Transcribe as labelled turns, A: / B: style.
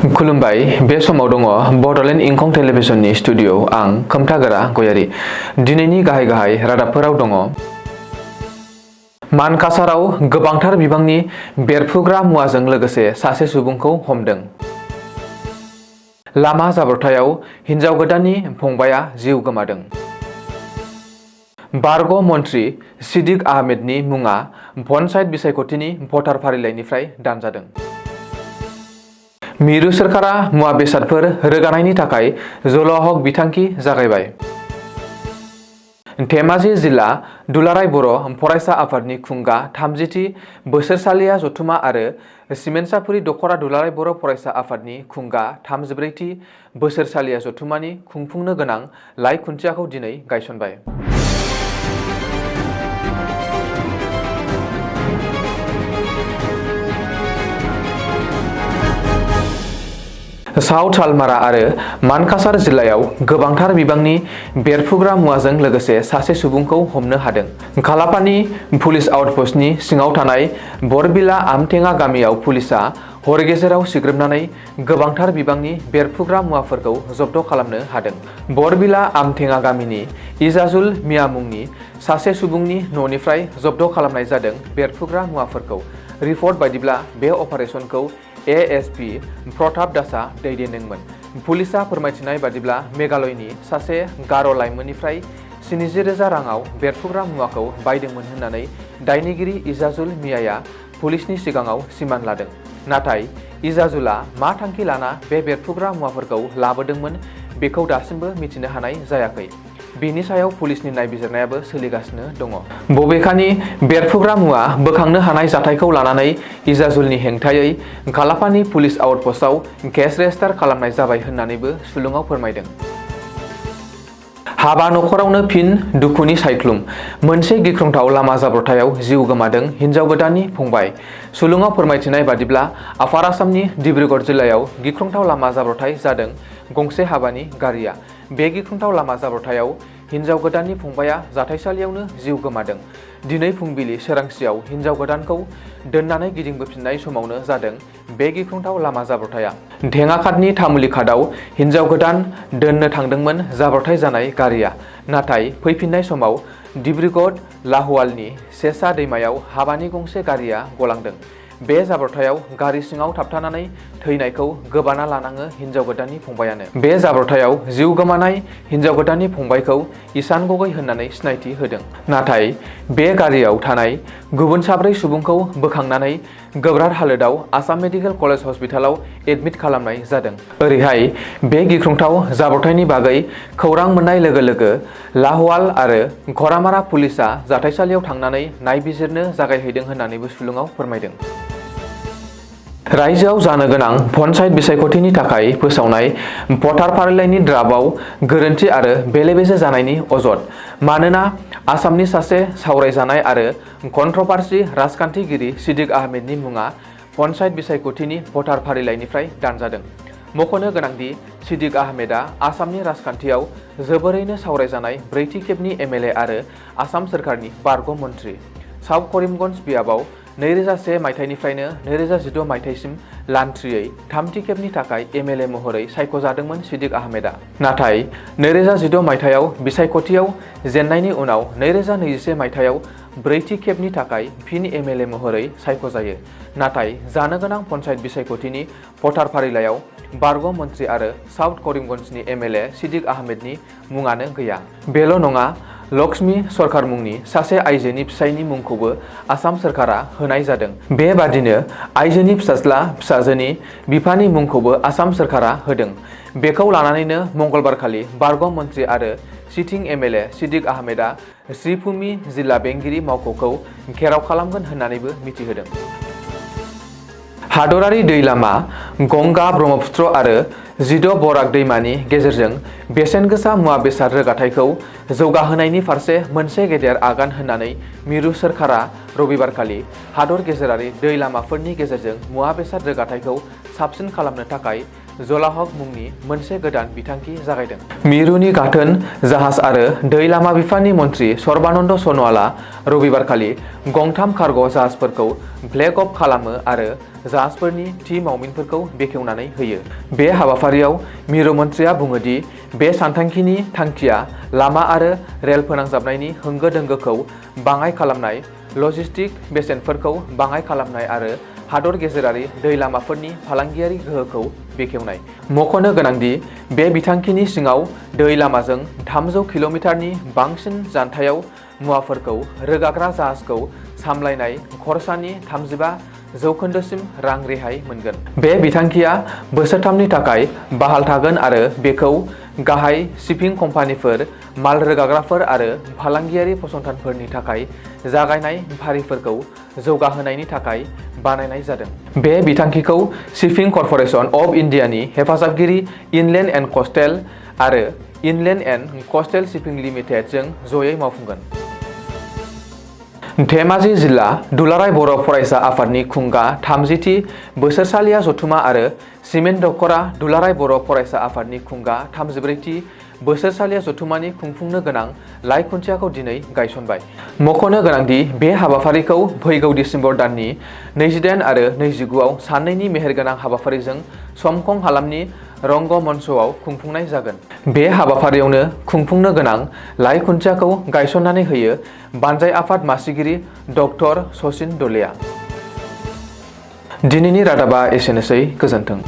A: खुलुमबाय बे समाव दङ बडलेण्ड इंखं टेलिभिजननि स्टुडिअ आं खोमथागोरा गयारी। दिनैनि गाहाय रादाबफोराव दङ मानकासाराव गोबांथार बिबांनि बेरफ्रुग्रा मुवाजों लोगोसे सासे सुबुंखौ हमदों। लामा जाब्रबथायाव हिन्जाव गोदाननि फंबाया जिउ गोमादों। बारग' मन्थ्रि सिद्दिक आहमेदनि मुङा पन्चायत बिसायख'थिनि भटार फारिलाइनिफ्राय दानजादों। मिरु सोरखारा मुवा बेसादफोर रोगानायनि थाखाय जलहक बिथांखि जागायबाय। धेमाजि जिल्ला दुलाराय बर' फरायसा आफादनि खुंगा 30थि बोसोरसालिया जथुमा आरो सिमेन्सापुरि दखरा दुलाराय बर' फरायसा आफादनि खुंगा 34थि बोसोरसालिया जथुमानि खुंफुंनो गोनां लाइ खुन्थियाखौ दिनै गायसनबाय। साउथ सालमारा आरो मानकासार जिल्लायाव गोबांथार बिबांनि बेरफ्रुग्रा मुवाजों लोगोसे सासे सुबुंखौ हमनो हादों। खालापानि पुलिस आउटपस्टनि सिङाव थानाय बरबिला आमथेङा गामियाव पुलिसआ हर गेजेराव सिग्रोमनानै गोबांथार बिबांनि बेरफ्रुग्रा मुवाफोरखौ जब्द खालामनो हादों। बरबिला आमथेङा गामिनि इजाजुल मिया मुंनि सासे सुबुंनि न'निफ्राय जब्द खालामनाय जादों बेरफ्रुग्रा मुवाफोरखौ। रिपर्ट बायदिब्ला बे अपारेशनखौ एएसपी प्रताप दासआ दैदेनदोंमोन। पुलिसआ फोरमायथिनाय बादिब्ला मेघालयनि सासे गार' लाइमोननिफ्राय 70,000 राङाव बेरफ्रुग्रा मुवाखौ बायदोंमोन होननानै दायनिगिरि इजाजुल मियाया पुलिसनि सिगाङाव सिमान लादों। नाथाय इजाजुलआ मा थांखि लाना बे बेरफ्रुग्रा मुवाफोरखौ लाबोदोंमोन बेखौ दासिमबो मिथिनो हानाय जायाखै। बेनि सायाव पुलिसनि नायबिजिरनायाबो सोलिगासिनो दङ। बबेखानि बेरफ्रुग्रा मुवा बोखांनो हानाय जाथायखौ लानानै इजाजुलनि हेंथायै खालापानि पुलिस आउटपस्टआव केस रेजिस्टार खालामनाय जाबाय होननानैबो सुलुङाव फोरमायदों। हाबा नखरावनो फिन दुखुनि सायख्लुम। मोनसे गिख्रंथाव लामा जाब्रबथायाव जिउ गोमादों हिन्जाव गोदाननि फंबाय। सुलुङाव फोरमायथिनाय बादिब्ला आफार आसामनि डिब्रुगड़ जिल्लायाव गिख्रंथाव लामा जाब्रबथाय जादों गंसे हाबानि गारिया। बे गिख्रंथाव लामा जाब्रबथायाव हिन्जाव गोदाननि फंबाया जाथायसालियावनो जिउ गोमादों। दिनै फुंबिलि सोरांसियाव हिन्जाव गोदानखौ दोननानै गिदिंबोफिननाय समावनो जादों बे गिख्रंथाव लामा जाब्रबथाया। धेङाघाटनि तामुलिघाटआव हिन्जाव गोदान दोननो थांदोंमोन जाब्रबथाय जानाय गारिया। नाथाय फैफिननाय समाव डिब्रुगड़ लाहौवालनि सेसा दैमायाव हाबानि गंसे गारिया गलांदों। बे जाब्रबथायाव गारि सिङाव थाबथानानै थैनायखौ गोबाना लानाङो हिन्जाव गोदाननि फंबायानो। बे जाब्रबथायाव जिउ गोमानाय हिन्जाव गोदाननि फंबायखौ इसान गगै होननानै सिनायथि होदों। नाथाय बे गारियाव थानाय गुबुन 4 सुबुंखौ बोखांनानै गोब्राब हालोदाव आसाम मेडिकेल कलेज हस्पिटालाव एडमिट खालामनाय जादों। ओरैहाय बे गिख्रंथाव जाब्रबथायनि बागै खौरां मोननाय लोगो लोगो लाहौवाल आरो घरामारा पुलिसआ जाथायसालियाव थांनानै नायबिजिरनो जागायहैदों होननानैबो सुलुङाव फोरमायदों। रायजोआव जानो गोनां पन्चायत बिसायख'थिनि थाखाय फोसावनाय भटार फारिलाइनि ड्राफ्टआव गोरोन्थि आरो बेले-बेजे जानायनि अजद। मानोना आसामनि सासे सावरायजानाय आरो कन्ट्रभार्सि राजखान्थिगिरि सिद्दिक आहमेदनि मुङा पन्चायत बिसायख'थिनि भटार फारिलाइनिफ्राय दानजादों। मख'नो गोनांदि सिद्दिक आहमेदआ आसामनि राजखान्थियाव जोबोरैनो सावरायजानाय 4थि खेबनि एमएलए आरो आसाम सोरखारनि बारग' मन्थ्रि। साउथ करिमगन्ज बियाबाव 2001 मायथाइनिफ्रायनो 2016 मायथाइसिम लान्थ्रियै 3थि खेबनि थाखाय एमएलए महरै सायख'जादोंमोन सिद्दिक आहमेदआ। नाथाय 2016 मायथाइयाव बिसायख'थियाव जेननायनि उनाव 2021 मायथाइयाव 4थि खेबनि थाखाय फिन एमएलए महरै सायख'जायो। नाथाय जानो गोनां पन्चायत बिसायख'थिनि भटार फारिलाइयाव बारग' मन्थ्रि आरो साउथ करिमगन्जनि एमएलए सिद्दिक आहमेदनि मुङानो गैया। बेल' नङा, लक्ष्मी सरकार मुंनि सासे आइजोनि फिसायनि मुंखौबो आसाम सोरखारा होनाय जादों। बेबादिनो आइजोनि फिसाज्ला फिसाजोनि बिफानि मुंखौबो आसाम सोरखारा होदों। बेखौ लानानैनो मंगलबारखालि बारग' मन्थ्रि आरो सिटिं एमएलए सिद्दिक आहमेदआ श्रीभूमि जिल्ला बेंगिरि मावख'खौ घेराव खालामगोन होननानैबो मिथिहोदों। हादरारि दै लामा गंगा ब्रह्मपुत्र आरो जिद' बराग दैमानि गेजेरजों बेसेन गोसा मुवा बेसाद रोगाथाइखौ जौगाहोनायनि फारसे मोनसे गेदेर आगान होननानै मिरु सोरखारा रबिबारखालि हादर गेजेरारि दै लामाफोरनि गेजेरजों मुवा बेसाद रोगाथाइखौ साबसिन खालामनो थाखाय जलाहक मुंनि मोनसे गोदान बिथांखि जागायदों। मिरुनि गाथोन जाहाज आरो दै लामा बिफाननि मन्थ्रि सर्बानन्द सन'वालआ रबिबारखालि गंथाम कार्ग' जाहाजफोरखौ फ्लेग अफ खालामो आरो जाहाजफोरनि थि मावमिनफोरखौ बेखेवनानै होयो। बे हाबाफारियाव मिरु मन्थ्रिया बुङो दि बे सानथांखिनि थांखिया लामा आरो रेल फोनांजाबनायनि होंगो दोंगोखौ बाङाइ खालामनाय, लजिस्टिक बेसेनफोरखौ बाङाइ खालामनाय आरो हादर गेजेरारि दै लामाफोरनि फालांगियारि गोहोखौ बेखेवनाय। मख'नो गोनांदि बे बिथांखिनि सिङाव दै लामाजों 300 किल'मिटारनि बांसिन जानथायाव मुवाफोरखौ रोगाग्रा जाहाजखौ सामलायनाय खरसानि 35% रां रेहाय मोनगोन। बे बिथांखिया बोसोरथामनि थाखाय बहाल थागोन आरो बेखौ गाहाय शिपिं कम्पानिफोर, माल रोगाग्राफोर आरो फालांगियारि फसंथानफोरनि थाखाय जागायनाय फारिफोरखौ जौगाहोनायनि थाखाय बानायनाय जादों। बे बिथांखिखौ शिपिं कर्प'रेसन अफ इन्डियानि हेफाजाबगिरि इनलेन्ड एन्ड कस्टेल आरो इनलेन्ड एन्ड कस्टेल शिपिं लिमिटेडजों ज'यै मावफुंगोन। धेमाजि जिल्ला दुलाराय बर' फरायसा आफादनि खुंगा 30थि बोसोरसालिया जथुमा आरो सिमेन्ट दख'रा दुलाराय बर' फरायसा आफादनि खुंगा 34थि बोसोरसालिया जथुमानि खुंफुंनो गोनां लाइ खुन्थियाखौ दिनै गायसनबाय। मख'नो गोनांदि बे हाबाफारिखौ फैगौ दिसेम्बर दाननि 28 आरो 29आव साननैनि मेहेरगोनां हाबाफारिजों समखं हालामनि रंगमन्चआव खुंफुंनाय जागोन। बे हाबाफारियावनो खुंफुंनो गोनां लाइ खुन्थियाखौ गायसननानै होयो बानजाय आफाद मासिगिरि डक्टर सचिन दलेया। दिनैनि रादाबा एसेनोसै, गोजोन्थों।